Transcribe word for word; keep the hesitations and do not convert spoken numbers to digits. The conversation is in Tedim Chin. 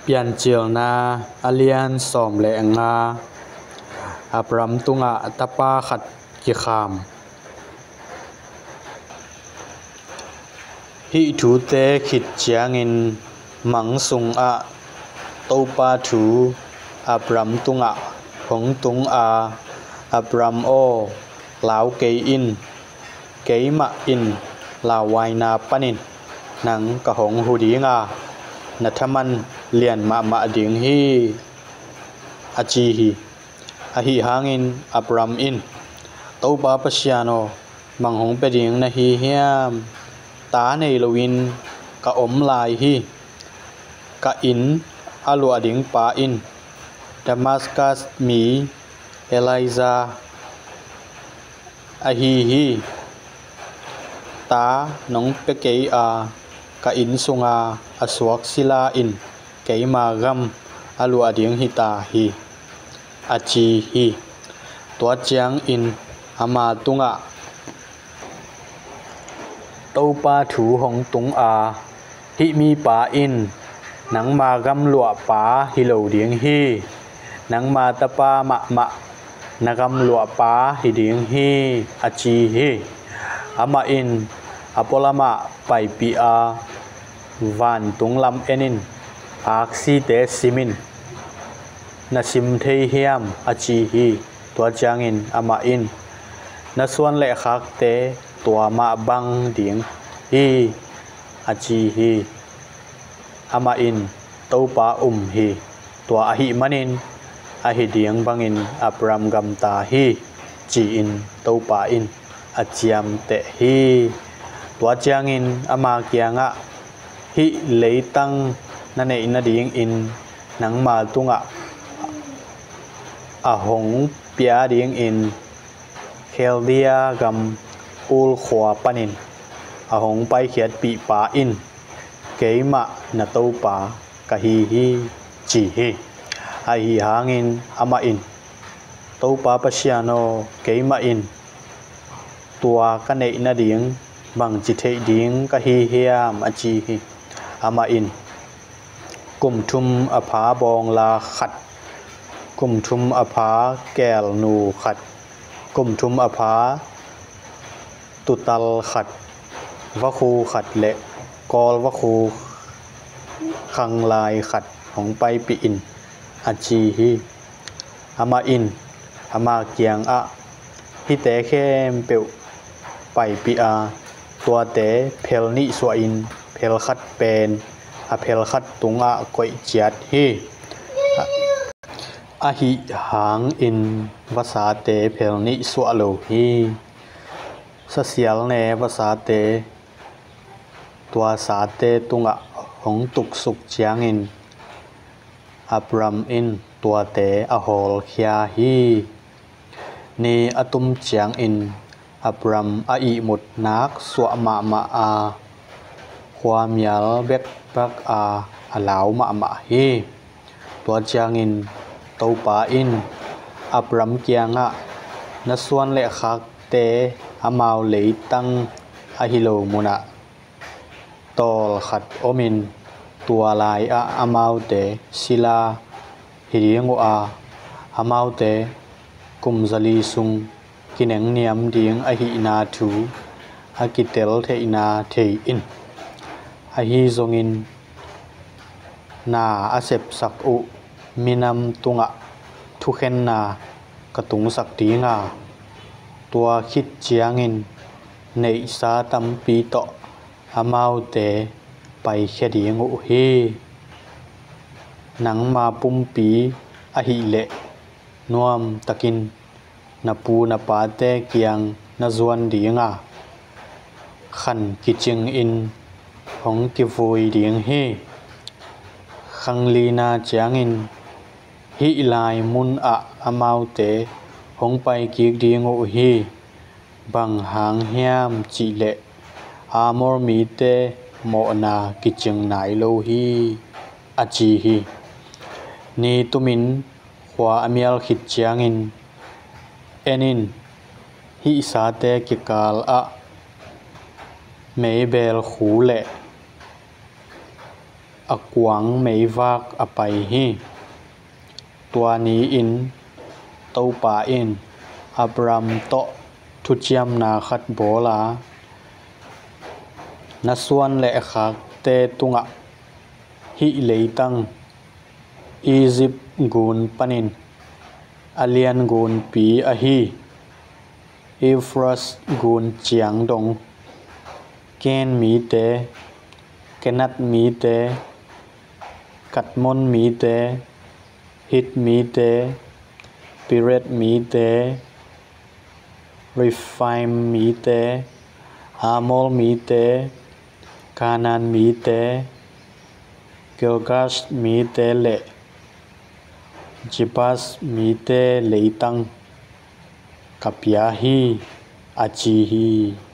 Piancilna a lian sawm le nga. Abram tungah tapa khat kikham. Hih thute khit ciangin mang sungah Topa thu Abram tungah hong tung a, Abram aw, lau kei in, keimah in lauhuaina panin nang ka hong hu ding a, na thaman lian mahmah ding hi, a ci hi. Ahi hangin Abram in, Topa Pasian aw, bang hong pia ding na hi hiam? Ta nei loin ka om lai hi. Ka inn a luah ding pa in Damaskas mi Elijah ahi hi. Ta nong pia kei a, ka inn sunga a suak sila in keima gam a luah ding hi ta hi, a ci hi. Tua ciangin ama tungah Topa thu hong tung a, hih mipa in nangma gamluahpa hi lo ding hi. Nangma tapa mahmah na gamluahpa hi ding hi, a ci hi. Amah in a pualamah paipih a, vantung lam en in, aksite sim in, na sim thei hiam, a ci hi. Tua ciangin amah in, na suan le khakte tua mah bang ding hi, a ci hi. Amah in, Topa um hi. Tua ahih manin ahi ding bangin Abram gamta hi, ci-in Topa in a ciamteh hi. Tua ciangin ama kiangah, hih leitang na neih nadingin nangma tungah a hong pia dingin Khaldia gam Ur khua panin a hong paikhiatpih pa in, keimah na Topa ka hi hi, ci hi. Ahi hangin amah in, Topa Pasian aw, keimah in tua ka neih nading bangci theih ding ka hi hiam, a ci hi. Amah in, kum thum a pha bawngla khat, kum thum a pha kelnu khat, kum thum a pha tutal khat, vakhu khat le kawl vakhu khanglai khat hong paipih in, a ci hi. Amah in ama kiangah, hihte khempeuh paipih a, tuate phel nih suahin phel khat pen a phel khat tungah koih ciat hi. Ahi hangin vasate phel nih suah lo hi. Sasial ne vasate tua sate tungah hong tuksuk ciangin Abram in tuate a hawlkhia hi. Ni a tum ciangin Abram a ihmut nak suah mahmah a, khuamial bekbek a, a lau mahmah hi. Tua ciangin Topa in Abram kiangah, na suan le khakte amau leitang ahi lo munah tawl khat omin, tua lai-ah amaute sila hi ding uh a, amaute kum zali sung kinengniam ding ahihna thu a kitel theihna thei in. Ahi zongin na a sepsak uh minam tungah thukhenna ka tungsak ding a, tua khit ciangin neihsa tampi tawh amaute paikhia ding uh hi. Nangma pumpi ahih leh nuamtakin na pu na pate kiang na zuan ding a, khan kicingin hong kivui ding hi. Khang lina ciangin hih lai munah amaute hong paikik ding uh hi. Bang hang hiam cihleh Amor mite mawhna kicing nai lo hi, a ci hi. Ni tumin khua a mial khit ciangin, en in, hih sate kikal ah meibel khu le a kuang meivak a pai hi. Tua ni-in Topa in Abram tawh thuciamna khat bawl a, na suanlekhakte tungah hih leitang, Egypt gun panin a lian gunpi ahi Euphrates gun ciang dong, Ken mite, Kenat mite, Kadmon mite, Hit mite, Piret mite, Rephaim mite, Amor mite, Kanaan mite, Girgash mite le Jebus mite leitang ka pia hi, a ci hi.